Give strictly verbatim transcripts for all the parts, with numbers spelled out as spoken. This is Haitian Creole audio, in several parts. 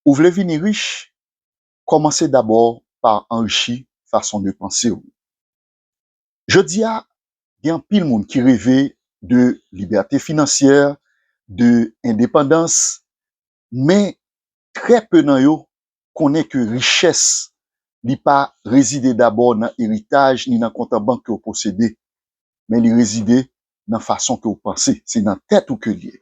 Ou vle vini rich? Kòmanse dabò pa anrichi fason de panse w. Jodi a, gen anpil moun ki reve de libète finansyè, de endepandans, men trè pe nan yo konnen ke richès li pa rezide dabò nan eritaj ni nan kont an bank ke w posede, men li rezide nan fason ke w panse. Se nan tèt ou ke l ye.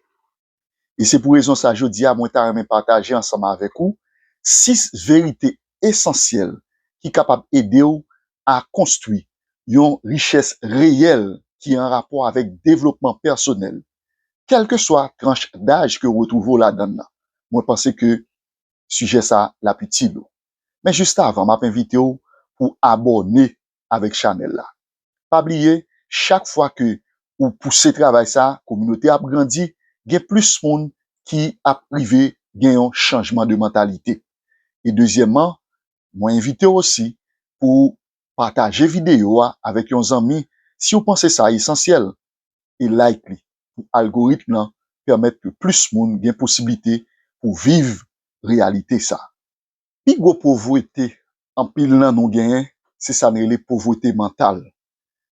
E se pou rezon sa, jodi a, mwen ta renmen pataje ansanm avèk ou sis verite esansyèl ki kapab ede w a konstwi yon richès reyèl ki an rapò avèk devlopman pèsonèl, kèlkeswa tranch daj ke w retwouve w ladan l nan. Mwen panse ke sijè sa l ap itil ou. Men jis avan, m ap envite w pou abòne avèk chanèl la. Pa bliye, chak fwa ke ou pouse travay sa, kominote ap grandi, gen plis moun ki ap rive gen yon chanjman de mantalite. E dezyèmman, mwen envite w osi pou pataje videyo a avèk yon zanmi si w panse sa esansyèl, e like li pou algoritm lan pèmèt ke plis moun gen posiblite pou viv reyalite sa. Pi gwo povrete anpil nan nou genyen, se sa n rele povrete mantal.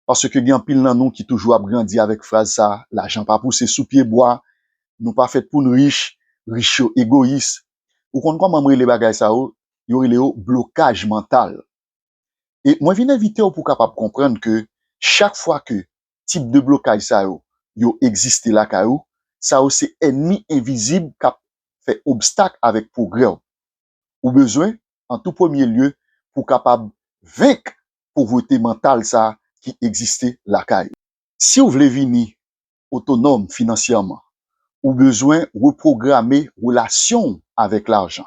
Paske gen anpil nan nou ki toujou ap grandi avèk fraz sa, lajan pa pouse sou pye bwa, nou pa fèt pou n rich, rich yo egoyis. Ou konn kòman m rele bagay sa yo? Yo rele yo blokaj mantal. E mwen vin envite w pou w kapab konprann ke chak fwa ke tip de blokaj sa yo, yo egziste lakay ou, sa yo se ènmi envizib k ap fè obstak avèk pwogrè w. Ou bezwen, an tou premye lye, pou w kapab venk povrete mantal sa ki egziste lakay ou. Si w vle vini otonòm finansyèman, ou bezwen repwograme relasyon w avèk lajan.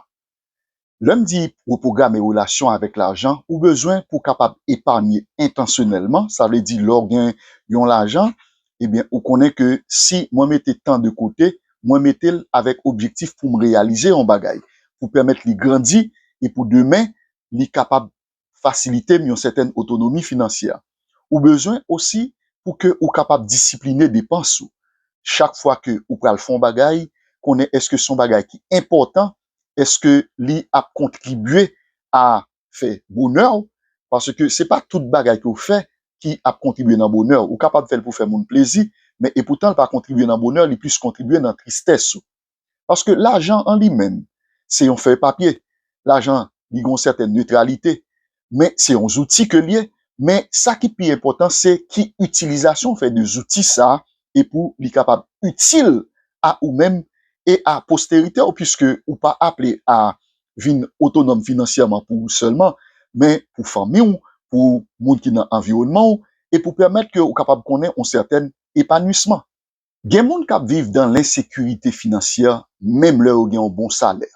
Lè m di repwograme relasyon avèk lajan, ou bezwen pou w kapab epanye entansyonèlman, sa vle di lè w gen yon lajan, ebyen, ou konnen ke si mwen mete tan de kote, mwen mete l avèk objektif pou m reyalize yon bagay, pou pèmèt li grandi e pou demen, li kapab fasilite m yon sètèn otonomi finansyè. Ou bezwen osi pou ke ou kapab disipline depans ou. Chak fwa ke ou pral fè yon bagay, konnen èske se yon bagay ki enpòtan, èske li ap kontribye a fè bonè w, paske se pa tout bagay ke w fè ki ap kontribye nan bonè w. Ou kapab fè l pou fè moun plezi, men epoutan l pa kontribye nan bonè w, li plis kontribye nan tristès ou. Paske lajan an li menm, se yon fèy papye. Lajan, li gen yon sètèn netralite, men se yon zouti ke l ye. Men sa ki pi enpòtan, se ki itilizasyon w fè de zouti sa a, e pou li kapab itil a ou menm e a posterite w, piske ou pa aple a vin otonòm finansyèman pou ou sèlman, men pou fanmi w, pou moun ki nan anviwònman w, e pou pèmèt ke ou kapab konnen yon sètèn epanwisman. Gen moun k ap viv dan lensekirite finansyè, menm lè yo gen yon bon salè.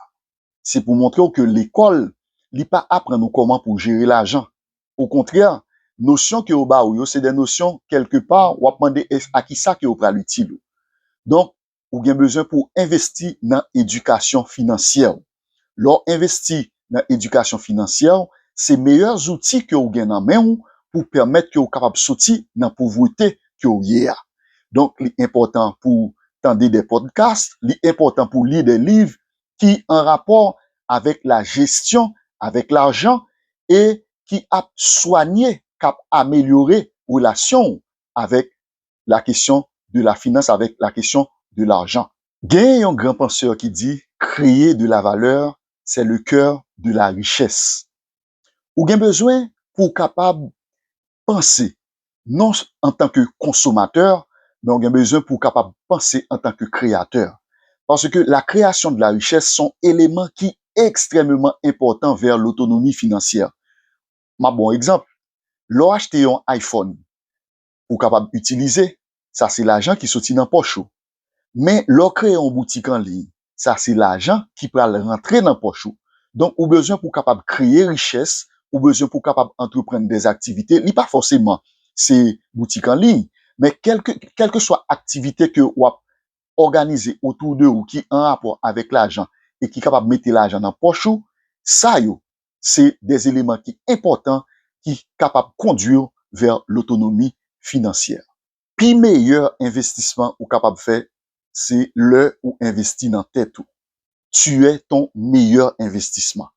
Se pou montre w ke lekòl, li pa aprann ou kòman pou w jere lajan. Okontrè, nosyon ke yo ba ou yo, se de nosyon, kèlkepa, w ap mande, "Es-, a ki sa ke yo pral itil ou?" Donk, ou gen bezwen pou w envesti nan edikasyon finansyè w. Lè w envesti nan edikasyon finansyè w, se meyè zouti ke w gen nan men w pou pèmèt ke w kapab soti nan povrete ke w ye a. Donk, li enpòtan pou w tande de podcast, li enpòtan pou w li de liv ki an rapò avèk la jesyon, avèk lajan, e ki ap swanye, k ap amelyore relasyon w avèk la kesyon de la finans, avèk la kesyon de lajan. Gen yon gran pansè ki di, "Créer de la valeur, c'est le cœur de la richesse." Ou gen bezwen pou w kapab panse, non antanke konsomatè, men ou gen bezwen pou w kapab panse antanke kreyatè. Paske la création de la richesse se yon eleman ki ekstrèmeman enpòtan vè lotonomi finansyè. M ap ba w egzanp. Lè w achte yon iPhone, ou kapab itilize, sa se lajan ki soti nan pòch ou. Men lè w kreye yon boutik an liy, sa se lajan ki pral rantre nan pòch ou. Donk, ou bezwen pou w kapab kreye richès, ou bezwen pou w kapab antreprann de aktivite. Li pa fòseman se boutik an liy, men kèlke, kèlkeswa aktivite ke w ap òganize otou de ou ki an rapò avèk lajan e ki kapab mete lajan nan pòch ou, sa yo, se de eleman ki enpòtan ki kapab kondwi w vè lotonomi finansyè. Pi meyè envestisman ou kapab fè, se lè ou envesti nan tèt ou. Tu es ton meilleur investissement.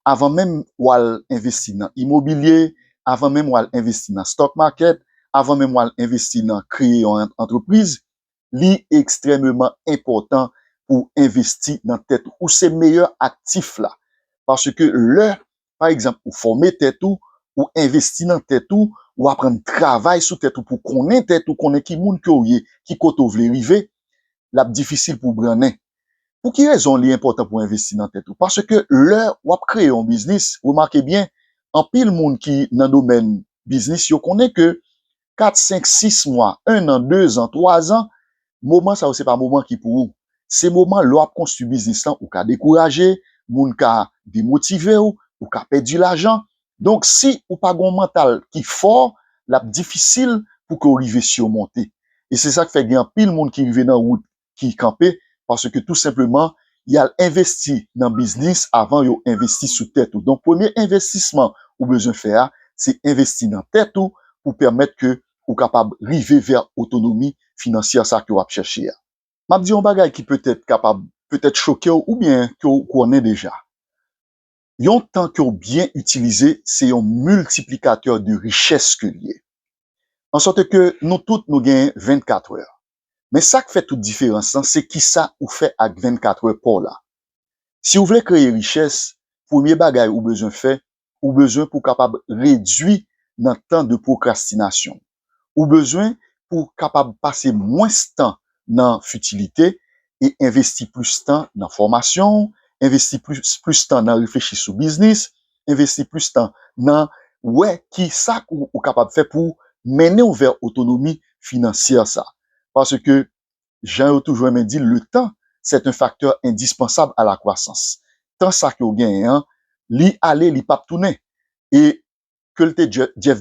Avan menm w al envesti nan imobilye, avan menm w al envesti nan stock market, avan menm w al envesti nan kreye yon antrepriz, li ekstrèmeman enpòtan pou envesti nan tèt ou. Ou se meyè aktif la. Paske lè, pa egzanp, ou fòme tèt ou, ou envesti nan tèt ou, ou aprann travay sou tèt ou pou konnen tèt ou, konnen ki moun ke w ye, ki kote w vle rive, l ap difisil pou w brannen. Pou ki rezon li enpòtan pou w envesti nan tèt ou? Paske lè w ap kreye yon biznis, remake byen, anpil moun ki nan domèn biznis, yo konnen ke kat, senk, sis mwa, en an, de zan, twa zan, moman sa yo se pa moman ki pou ou. Se moman lè w ap konstwi biznis lan, ou ka dekouraje, moun ka demotive w, ou ka pèdi lajan. Donk, si ou pa gen yon mantal ki fò, l ap difisil pou ke w rive simonte. E se sa k fè gen anpil moun ki rive nan wout ki kanpe, paske tou senpleman, y al envesti nan biznis avan yo envesti sou tèt ou. Donk, premye envestisman ou bezwen fè a, se envesti nan tèt ou pou pèmèt ke ou kapab rive vè otonomi finansyè sa ke w ap chèche a. M ap di yon bagay ki petèt kapab, petèt choke w oubyen ke w konnen deja. Yon tan ke w byen itilize, se yon miltiplikatè de richès ke l ye. Ansòt ke nou tout nou gen vennkat è. Men sa k fè tout diferans lan, se kisa ou fè ak vennkat è pa w la. Si w vle kreye richès, premye bagay ou bezwen fè, ou bezwen pou w kapab redwi nan tan de pwokrastinasyon. Ou bezwen pou w kapab pase mwens tan nan fitilite e envesti plis tan nan fòmasyon w, envesti plis, plis tan nan reflechi sou biznis, envesti plis tan nan wè ki sa ou, ou kapab fè pou mennen w vè otonomi finansyè sa. Paske, jan yo toujou renmen di, le temps, c'est un facteur indispensable à la croissance. Tan sa ke w genyen an, li ale, li p ap tounen. E ke l te Je-, Jeff